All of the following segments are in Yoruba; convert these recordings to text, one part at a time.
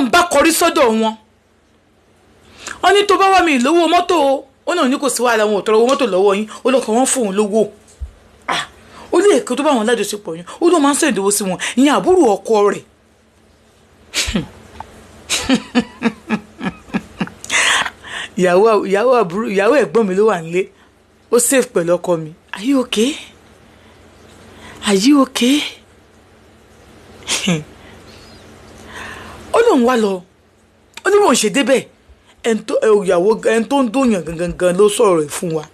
Lóun bá kọrí sọ́dọ̀ wọn. Wọ́n ní tó bá wà mí lówó mọ́tò o, ó náà ní kò sí wàhálà, wọn ò tọrọ owó mọ́tò lọ́wọ́ yín. Ó lọ́kọ̀ wọn fóun lówó. Ó lè kó tó bá wọn lájọṣepọ̀ yín, ó ló máa ń sọ ìdòwò sí wọn, ìyẹn àbúrò ọkọ rẹ̀. Ìyàwó àbúrò, ìyàwó ẹ̀gbọ́n mi ló wà nílé, ó safe pẹ̀lú ọkọ mi. Are you okay? Are you okay? Ó lóun wá lọ, ó ní bóun ṣe débẹ̀, ìyàwó ẹni tó ń dóyàn gangan ló sọ̀rọ̀ ẹ̀ fún wa.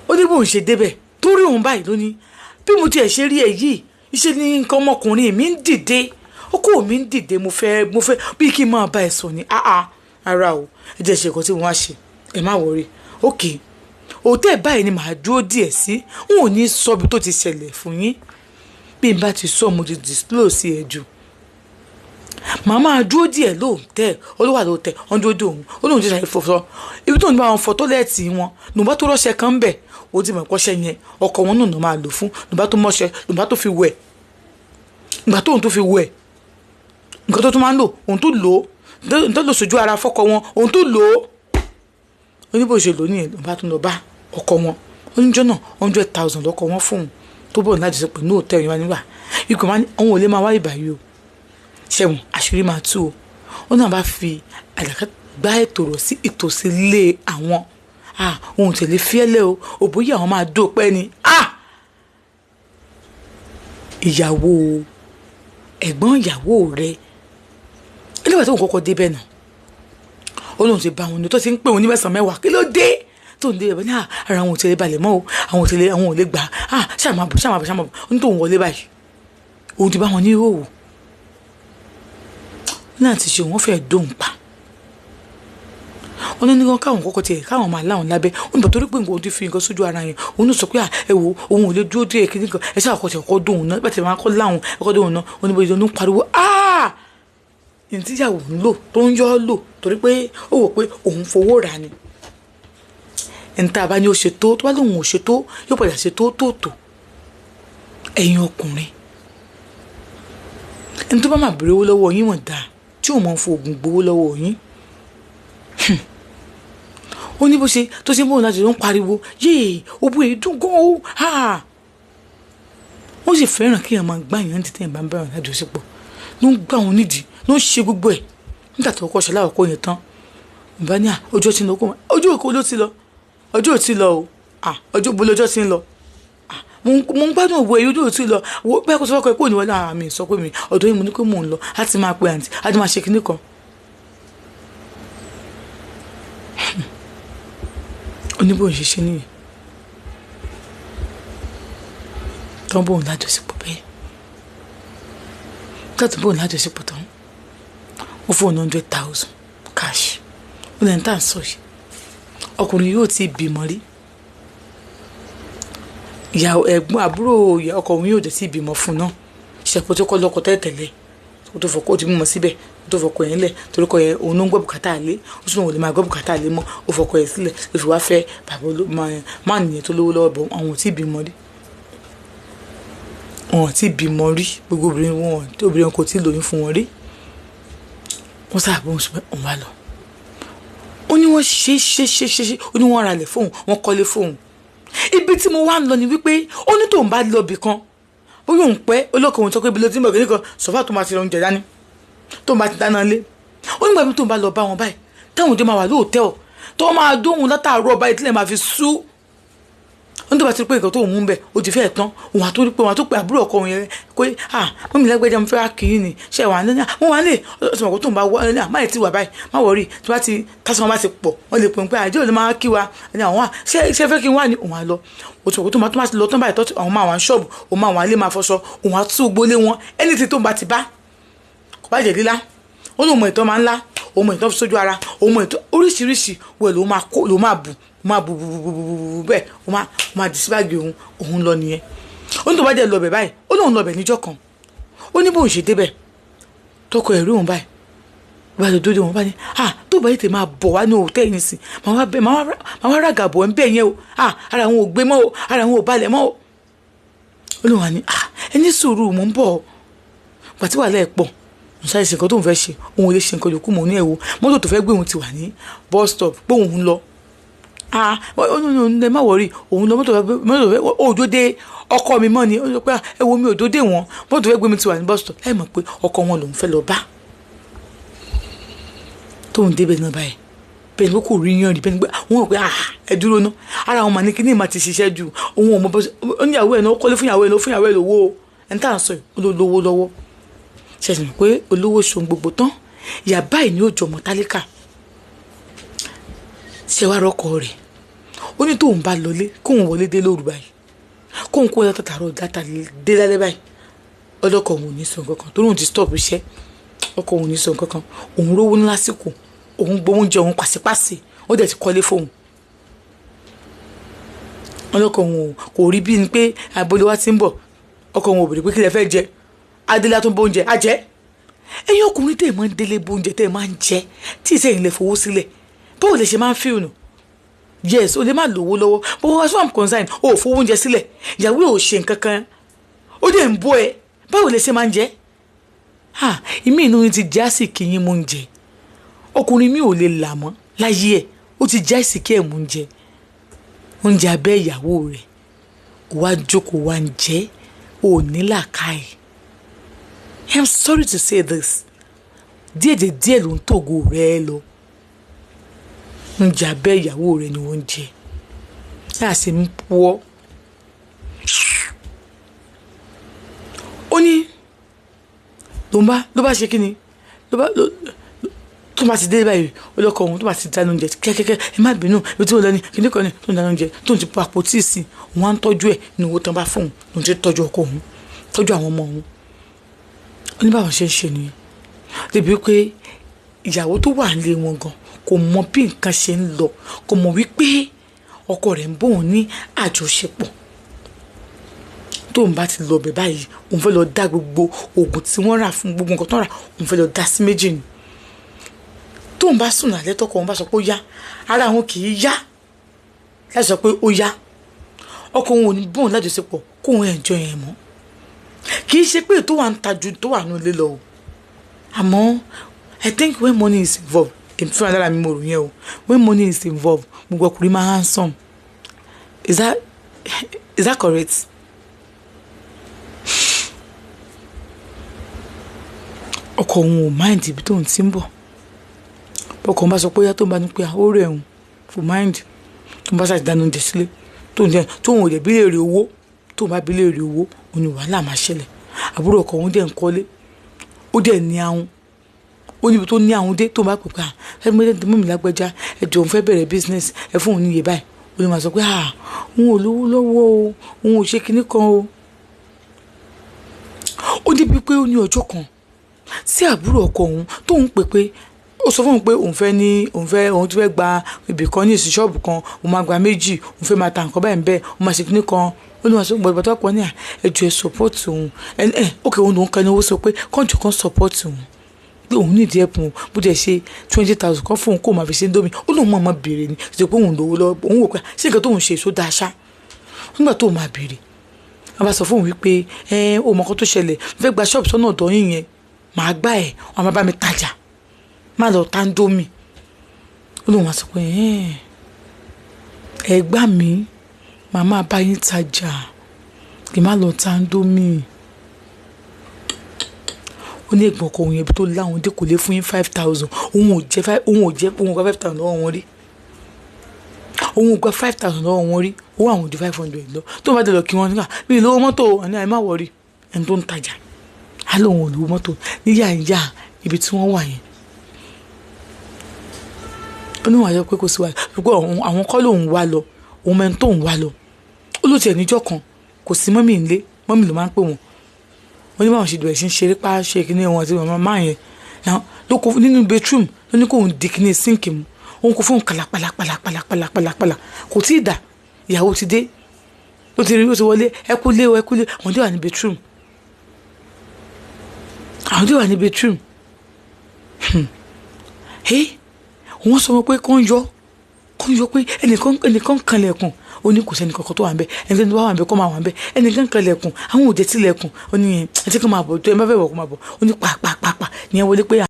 Ó ní bóun ṣe débẹ̀ torí òun báyìí lónìí, bí mo tiẹ̀ ṣe rí ẹ yìí, iṣẹ́ ní nǹkan ọmọkùnrin mi ń dìde, okó mi ń dìde, mo fẹ́ bí kí n máa bá ẹ sùn ni. Ara o, ẹ jẹ́ ṣe nǹkan tí mo wá ṣe, ẹ má wọrí. Ok, òtẹ́ báyìí ni màá dúró díẹ̀ sí, n ò ní sọ bí tó ti ṣẹlẹ̀ fún yín. Bí n bá ti sọ, mo ti disclose ẹ jù. Màá máa dúró díẹ̀ lóòótẹ́, olówà lóòótẹ́, wọ́n dúró dé òun, ó lóun ti ṣàyẹ̀ fọṣọ. Ibi tó ń bá wọn fọ tọ́lẹ̀tì wọn, lòun bá tó rọ́ṣẹ kan bẹ̀, ó ti mọ̀ pọ́ṣẹ yẹn, ọkọ wọn náà máa lò fún, lòun bá tó mọ́ṣẹ, lòun bá tó fi wẹ̀. Ìgbà tóun tó fi wẹ̀, nǹkan tó tún máa ń lò, òun tó lò ó, tó lò sójú ara fọ́kọ wọn, òun tó lò ó. Oníbò ṣe lò ní lòun bá tún lọ bá ọkọ wọn. Oníjọ́ náà 100,000 lọ́kọ wọn fóun tó bọ̀ láti ṣe pẹ̀lú òtẹ́ẹ̀lì yẹn wá nígbà. Ikọ̀ máa ní òun ò lè máa wá ìbàyò ṣẹ̀wọ̀n, àṣírí máa tú o. Ó náà bá fi àdàkà gbá ètò rọ̀ sí ìtòsí ilé àwọn. Òun tẹ̀lé fíẹ́lẹ́ o, òbóyè àwọn máa dópẹ́ ni. Ìyàwó ẹ̀gbọ́n ìyàwó rẹ̀ ilé ìwà tó ń kọ́kọ́ débẹ̀ náà, ó lóun ti bá wọn ní tó ti ń pè wọn ní 9 mẹ́wàá, kí ló dé tó ń débẹ̀ ní ara àwọn ò tẹ̀lé balẹ̀ mọ́ o, àwọn ò tẹ̀lé, àwọn ò lè gbà á, ṣàmàbọ̀ ṣàmàbọ̀ ṣàmàbọ̀. Ó ní tóun wọlé báyìí, òun ti bá wọn ní ìhòòhò náà ti ṣe, wọ́n fẹ́ẹ́ dóhùn pa. Wọ́n ní wọn káwọn kọ́kọ́ tiẹ̀ káwọn máa láwọn lábẹ́. Ó ní bàtọ́ rí pé nǹkan ti fi nǹkan sójú ara yẹn, òun náà sọ pé ẹ wo, òun ò lè dúró díẹ̀ kí nǹkan ẹ ṣáà kọ́ tiẹ̀ kọ́ dóhùn náà, bàtẹ́ máa kọ́ láwọn ẹ̀kọ́ dóhùn náà. Ó ní bóyá ló ń pariwo ní tíyàwó ń lò tó ń yọ́ lò torí pé ó wò pé òun fowó rà ni. Ẹni tá a bá ní ó ṣe tó, tó bá lóun ò ṣe tó, yóò padà ṣe tó tó tó. Ẹ̀yin ọkùnrin, ẹni tó bá máa béèrè owó lọ́wọ́ yín wọ̀n dáa, tí ò mọ̀ ń fo oògùn gbowó lọ́wọ́ yín. Ó ní bó ṣe tó ṣe ń bóun láti ló ń pariwo, yéè òbú èyí dùn gan o. Wọ́n sì fẹ́ràn kí èèyàn máa gbá èèyàn títí ẹ̀ bá ń bá wọn lájọṣepọ̀, ló ń gbá wọn nídìí, ló ń ṣe gbogbo ẹ̀. Nígbà tó kọ́ ṣe láwọ̀kọ́ yẹn tán, bá ní ọjọ́ tí ń lọ kó wọn, ọjọ́ òkú ló ti lọ, ọjọ́ ò ti lọ o, ọjọ́ bó lọ́jọ́ ti ń lọ, mo ń gbádùn òwò èyí, ọjọ́ ò ti lọ. Wo bẹ́ẹ̀ kó sọ fọ́kọ ẹ̀ pé òní wọlé, àmì sọ pé mi ọ̀dọ̀ yìí mo ní pé mò ń lọ, á ti máa pe àǹtí, á ti máa ṣe kinní kan. Oníbòun ṣiṣẹ́ nìyẹn tán bóun lájọṣepọ̀ bẹ́ẹ̀. Tàbí bóun lájọṣepọ̀ tán, ó fóun 100,000 cash. Ó lẹ́ni tá à ń sọ yìí, ọkùnrin yóò ti bímọ rí, ìyàwó ẹ̀gbọ́n àbúrò ọkọ òun yóò dẹ̀ ti bímọ fún náà. Ṣẹ̀pọ̀ tó kọ́ lọ́kọ tẹ́lẹ̀tẹ́lẹ̀ tó fọkọ ó ti mímọ síbẹ̀, tó fọkọ yẹn lẹ̀ torí kọ yẹn òun ló ń gbọ́ bùkátà lé, ó sì lóun ò lè máa gbọ́ bùkátà lé mọ́, ó fọkọ yẹn sílẹ̀, ó fi wá fẹ́ bàbá máa nìyẹn tó lówó lọ́wọ́ bọ̀. Àwọn ò tí ì bímọ rí, wọn ò tí ì bímọ rí, gbogbo obìnrin wọn obìnrin kò tí ì lóyún fún wọn rí. Wọ́n sábà bóun sọ pé òun wá lọ. Ó ní wọ́n ṣe ṣe ṣe ṣe ṣe, ó ní wọ́n ralẹ̀ fóun, wọ́n kọ́lé fóun. Ibi tí mo wá ń lọ ni wípé ó ní tóun bá lọ ibì kan, bóyá òun pẹ́ olóko òun sọ pé ibi ló ti ń bọ̀ kìnìkan sọ́fà tó máa ti oúnjẹ dání tó máa ti dáná lé. Ó nígbà tó ń bá lọ bá wọn báyìí, táwọn òjò máa wà lóòótẹ́ tó máa dóhun látàárọ̀ báyìí tílẹ̀ máa fi sú. Ó ní tó bá ti rí pé nǹkan tó ń mú bẹ̀ ó ti fẹ́ẹ̀ tán, òun àti pé òun àti pé àbúrò ọkọ òun yẹn pé mọ́mí lágbẹ́jà mo fẹ́ wá kiri ni ṣe wà ní mo wà lè ọ̀sán ọ̀kọ́ tó ń bá wọ́ ẹ̀ má yẹ ti wà báyìí, má wọ̀rí tí wọ́n ti tásán bá ti pọ̀ wọ́n lè pè pé àjọ ló máa kí wa ní àwọn wà ṣé fẹ́ kí n wà ní òun á lọ. Òtún ọ̀kọ́ tó máa ti lọ tán báyìí tọ́tù àwọn máa wà ní ṣọ́ọ̀bù, òun máa wà lé máa fọṣọ, òun á tú gbólé wọn ẹni tí tó ń bá ti bá kò bá jẹ̀ lílá. Ó lóun mọ ìtọ́ máa ń lá, òun mọ ìtọ́ sójú ara, òun mọ ìtọ́ oríṣiríṣi wẹ̀ ló máa kó ló máa bù máa bù bù bù bù bù bẹ́ẹ̀ ó máa dì sí báàgì òun, òun lọ nìyẹn. Ó ní tó bá jẹ́ lọ bẹ̀ báyìí, ó lóun lọ bẹ̀ níjọ́ kan. Ó ní bóun ṣe débẹ̀ tọkọ ẹ̀rí òun báyìí bá lọ dóde òun bá ní tó bá yìí tè máa bọ̀ wá ní òtẹ́ẹ̀lì nísìn, màá wá ràgà bọ̀ ń bẹ̀ yẹn o, ara òun ò gbé mọ́ o, ara òun ò balẹ̀ mọ́ o. Ó lóun wà ní ẹ ní sùúrù mò ń bọ̀ o. Pàtí wàhálà ẹ̀ pọ̀ Òun sáré ṣe nǹkan tóun fẹ́ ṣe, òun ò lè ṣe nǹkan yòókù mọ́. Ní ẹ̀wò mọ́tò tó fẹ́ gbé òun ti wà ní bus stop pé òun ń lọ. Ah, ó ní ẹ má worry, òun lọ. Mọ́tò fẹ́ òjò dé ọkọ mi mọ́ ni. Ó sọ pé ẹ wo mi, òjò dé wọn, mọ́tò fẹ́ gbé mi ti wà ní bus stop. Ẹ mọ̀ pé ọkọ wọn lòun fẹ́ lọ bá. Tóun débẹ̀ náà báyìí, bẹ́ẹ̀ ni kò rí yan rí, bẹ́ẹ̀ ni pé wọ́n rò pé ah, ẹ dúró ná, ara àwọn màní kíní máa ti ṣiṣẹ́ ju òun ò mọ bó ó ní. Ìyàwó ẹ̀ náà, ó kọ́lé fún ìyàwó ẹ̀ náà, ó fún ìyàwó ẹ̀ lówó. Ẹni tá à ń sọ yìí, ó ló lówó lọ́wọ́. Ṣẹ̀ṣẹ̀ mọ̀ pé olówó ṣohun gbogbo tán, ìyá báyìí ni ó jọmọ tálíkà. Ṣe wá rọ́kọ rẹ̀, ó ní tóun bá lọlé, kóun wọlé dé lóru báyìí, kóun kó látàtàrọ̀ dáta dé lálẹ́ báyìí, ọlọ́kọ̀ òun ò ní sọ nǹkan kan torí òun ti stop iṣẹ́. Ọkọ òun ò ní sọ nǹkan kan, òun rówó ní lásìkò, òun gbowó oúnjẹ òun pàṣípàṣì, ó dẹ̀ ti kọ́lé fóun. Ọlọ́kọ̀ òun kò rí bí ni pé abúlé wa ti ń bọ̀. Ọkọ òun ò bèrè pé kí lẹ fẹ́ jẹ. Adélé tó ń bó oúnjẹ á jẹ. Ẹ̀yin ọkùnrin tẹ̀ máa ń délé bó oúnjẹ tẹ̀ máa ń jẹ tí ìsẹ̀yìn lè fowó sílẹ̀, báwo lè ṣe máa ń feel nù? Yes, o lè má lówó lọ́wọ́, but as far as I'm concerned, o ò fowó oúnjẹ sílẹ̀, ìyàwó ò ṣe nǹkan kan, ó dẹ̀ ń bọ́ ẹ, báwo lè ṣe máa ń jẹ? Ha, ìmí inú yín ti jẹ́ àsìkí yín mú oúnjẹ. Ọkùnrin mi ò lè là mọ́ láyé ẹ̀, ó ti jẹ́ àsìkí ẹ̀ mú oúnjẹ, oúnjẹ abẹ́ ìyàwó rẹ̀. Wá jókòó, wá ń jẹ́, ò ní làákàyè. I'm sorry to say this, díẹ̀ díẹ̀ ló ń tògo rẹ̀ lọ. Oúnjẹ abẹ́ ìyàwó rẹ̀ ni wọ́n ń jẹ láà sì ń pọ́. Ó ní ló bá ṣe kí ni, ló bá tó bá ti dé báyìí, olóko òun tó bá ti dáná oúnjẹ kẹ́kẹ́kẹ́, ẹ má bínú, ibi tí mo lọ ní kíní kan ní tó ń dáná oúnjẹ, tó ń ti po àpótí sí, òun á ń tọ́jú ẹ̀ ní owó tán bá fóun, lòun ti tọ́jú ọkọ òun, tọ́jú àwọn ọmọ òun. Ó ní báwọn ṣe ń ṣe nìyẹn, débi pé ìyàwó tó wà nílé wọn gan kò mọ bí nǹkan ṣe ń lọ, kò mọ̀ wípé ọkọ rẹ̀ ń bóun ní àjọṣepọ̀. Tóun bá ti lọ bẹ̀ báyìí, òun fẹ́ lọ dá gbogbo oògùn tí wọ́n rà fún, gbogbo nǹkan tó rà, òun fẹ́ lọ dá sí méjì ni. Tóun bá sùn lálẹ́, tọkọ òun bá sọ pé ó yá, ara òun kì í yá láti sọ pé ó yá. Ọkọ òun ò ní bóun lájọṣepọ̀ kóun enjoy ẹ̀ mọ́. Kì í ṣe pé tó wà ń ta ju tó wà ní ilé lọ o, àmọ́ I think when money is involved, èmi fúnra lára mi mo rò yẹn o, when money is involved, gbogbo ọkùnrin máa handsome. Is that correct? Ọkọ òun ò mind ibi tóun ti ń bọ̀. Ọkọ òun bá sọ pé ó yá, tóun bá ní pé ó rẹ̀ òun, kò mind. Tóun bá ṣàti dáná oúnjẹ sílé, tóun jẹ, tóun ò dẹ̀ bí léèrè owó. Tóun bá bí léèrè owó, òun ni wàhálà máa ṣẹlẹ̀. Àbúrò ọkọ òun dẹ̀ ń kọ́lé, ó dẹ̀ ní ahun, ó níbi tó ní ahun dé. Tóun bá pè pé ẹ mọ́ mi lágbẹ́já, ẹ jọ̀ọ́, òun fẹ́ bẹ̀rẹ̀ business, ẹ fún òun ní iye báyìí, ó lè máa sọ pé òun ò lówó lọ́wọ́ o, òun ò ṣe kinní kan o. Ó débi pé ó ní ọjọ́ kan sí àbúrò ọkọ òun tóun pè pé ó sọ fún òun pé òun fẹ́ ní òun fẹ́ òun ti fẹ́ gba ibì kan ní ìsìn, ṣọ́ọ̀bù kan, òun máa gba méjì, òun fẹ́ máa ta nǹkan báyìí bẹ́ẹ̀, òun máa ṣe kinní kan. Ó ní wọn sọ gbọdọ̀ tó pọ̀ ní à ẹjọ́ ẹ support òun ẹ ẹ ókè. Òun lòún kan ní owó, sọ pé kọ́ńtù kan support òun, pé òun nídìí ẹ̀bùn, bó dẹ̀ ṣe 20,000 kan fóun kó máa fi ṣe ń dómi. Ó lóun máa máa béèrè ni, ṣe pé òun lówó lọ́wọ́. Òun wò pé ṣé nǹkan tóun ṣe èso dáa ṣá. Nígbà tóun máa béèrè, wọ́n bá sọ fóun wípé ẹ ò mọ nǹkan tó ṣẹlẹ̀, fẹ́ gba ṣọ́ọ̀bù sọ́nà ọ̀dọ̀ yín yẹn, màá gbà ẹ̀, wọ́n máa bá mi tajà, má lọ tá ń dómi. Ó lóun wá sọ pé ẹ gbà mí, màá máa bá yín tajà, kì í má lọ tá ń dómi. Ó ní ẹ̀gbọ́n ọkọ òun yẹn, ibi tó láwọn dé, kò lè fún yín 5,000. Òun ò jẹ́ five, òun ò jẹ́, òun ò gba 5,000 lọ́wọ́ wọn rí, òun ò gba 5,000 lọ́wọ́ wọn rí. Owó àwọn ju 500 lọ. Tó bá dé lọ kí wọ́n nígbà mi lówó mọ́tò àní àì má worry. Ẹni tó ń tajà á lóun ò lówó mọ́tò níyà ìyá ibi tí wọ́n wà yẹn. Ó ní wọ́n àyọ pé kò sí wàhálà, pé àwọn kọ́ lòun wá lọ, òun mẹ́ni tóun wá lọ. Ó ló tiẹ̀ níjọ́ kan, kò sí mummy nílé, mummy ló máa ń pè wọ́n. Wọ́n ní báwọn ṣe bẹ̀rẹ̀ sí ń ṣeré pa, ṣe kíní wọn àti màmá máa yẹn ló kó nínú bedroom, ló ní kóun di kíní sink mu, òun kò fóun kàlàpàlà pàlà pàlà pàlà pàlà, kò tí ì dà, ìyàwó ti dé, ó ti rí, ó ti wọlé, ẹ kú lé o, ẹ kú lé. Àwọn dé wà ní bedroom, àwọn dé wà ní bedroom. Ẹ wọ́n sọ wọn pé kó ń yọ, kó ń yọ, pé ẹnìkan, ẹnìkan kanlẹ̀kùn. Ó ní kò sẹ́ni kankan tó wà ń bẹ̀. Ẹni tó wà ń bẹ̀ kó máa wà ń bẹ̀. Ẹnì kan kan lẹ̀kùn, àwọn ò jẹ́ tilẹ̀kùn. Ó ní ẹ ti kó máa bọ̀, tó ẹ bá fẹ́ wọ̀ kó máa bọ̀. Ó ní pàápàá ní ẹ wọlé pé